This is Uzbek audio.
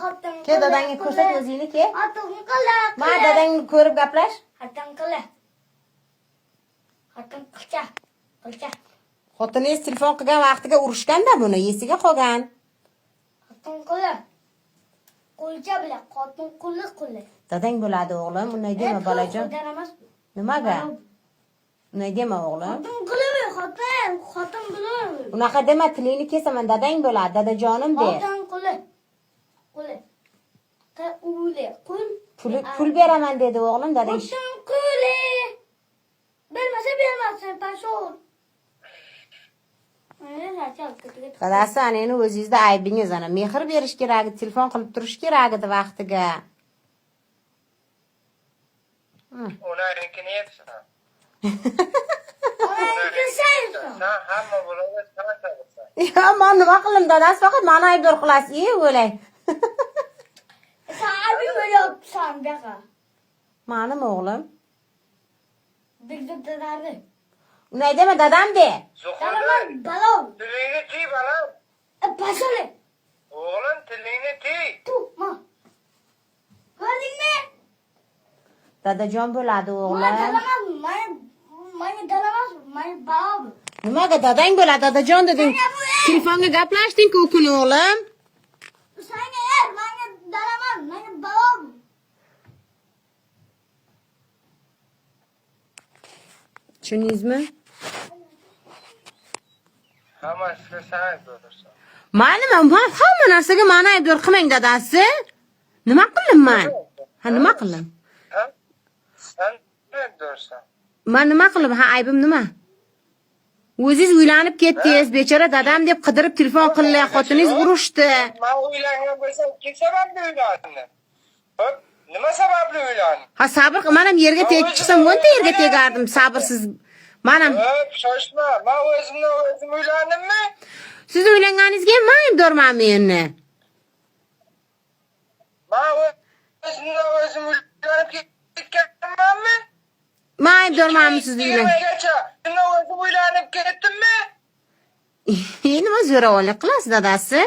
Xotin Ke, dadangga ko'rsat o'zingni, ke. Xotin qili. Ma, dadangni ko'rib gaplash. Xotin qili. Xotin qilcha. Qilcha. Xotiningiz telefon qilgan vaqtiga urushganda buni esiga qolgan. Xotin qili. Qo'lcha bilan xotin quli quli. Dadang bo'ladi, o'g'lim, unday dema, bolajon. Emas. Nimaga? Unday dema, o'g'lim. Xotin qilimi? Xotin, xotin qili. Unaqa dema, tilingni kesaman, dadang bo'ladi, dadajonim de. Xotin quli. Quli. Quli. Qul. Pul, pul beraman dedi, o'g'lim, dadang. Xotin quli. Bermasa bermasin, пошёл. Dadasi, ana endi o'zingizda aybingiz, ana mehr berish kerak edi, telefon qilib turish kerak edi vaqtiga. Onangnikini yebsan. Sen. Sen hamma bo'ladi, sen sabasan. Ya, man nima qildim, dadasi, faqat mani aybdor qilasiz, e, o'lay. Sen abi bo'lyapsan buyoqqa. Manimi, o'g'lim? Bigdadani. Unday dema, dadam de. Zuhra, Dadaman balon. Tilingni tiy, bolam. Пошёл. O'g'lim, tilingni tiy. Tu, ma. Ko'rdingmi? Dadajon bo'ladi, Mana o'g'lim. dadaman, mana dadamas, mana balon. Nimaga dadang bo'ladi, dadajon deding? Telefonga gaplashding-ku u kuni, o'g'lim. Senga er, mana dadaman, mana balon. Tushundingizmi? Hammasiga sen aybdorsan. Maylimi, man hamma narsaga mani aybdor qilmang, dadasi. Nima qildim man? Ha, nima qildim? Ha? Sen aybdorsan. Man nima qildim? Ha, aybim nima? O'zingiz uylanib ketdingiz, bechora dadam deb qidirib telefon qildi, xotiningiz urushdi. Man uylangan bo'lsam, kim sababli uylandim? Hop, nima sababli uylandim? Ha, sabr qil, man ham yerga tegib chiqsam, o'nta yerga tegardim, sabrsiz. Man ham Hop, shoshma. Man o'zimdan o'zim uylandimmi? Siz uylanganingizga ham man aybdormanmi endi? Man o'zimdan o'zim uylanib ketganmanmi? Man aybdormanmi sizni uylan? Yigirmagacha o'zimdan o'zim uylanib ketdimmi? Nima zo'ravonlik qilasiz, dadasi?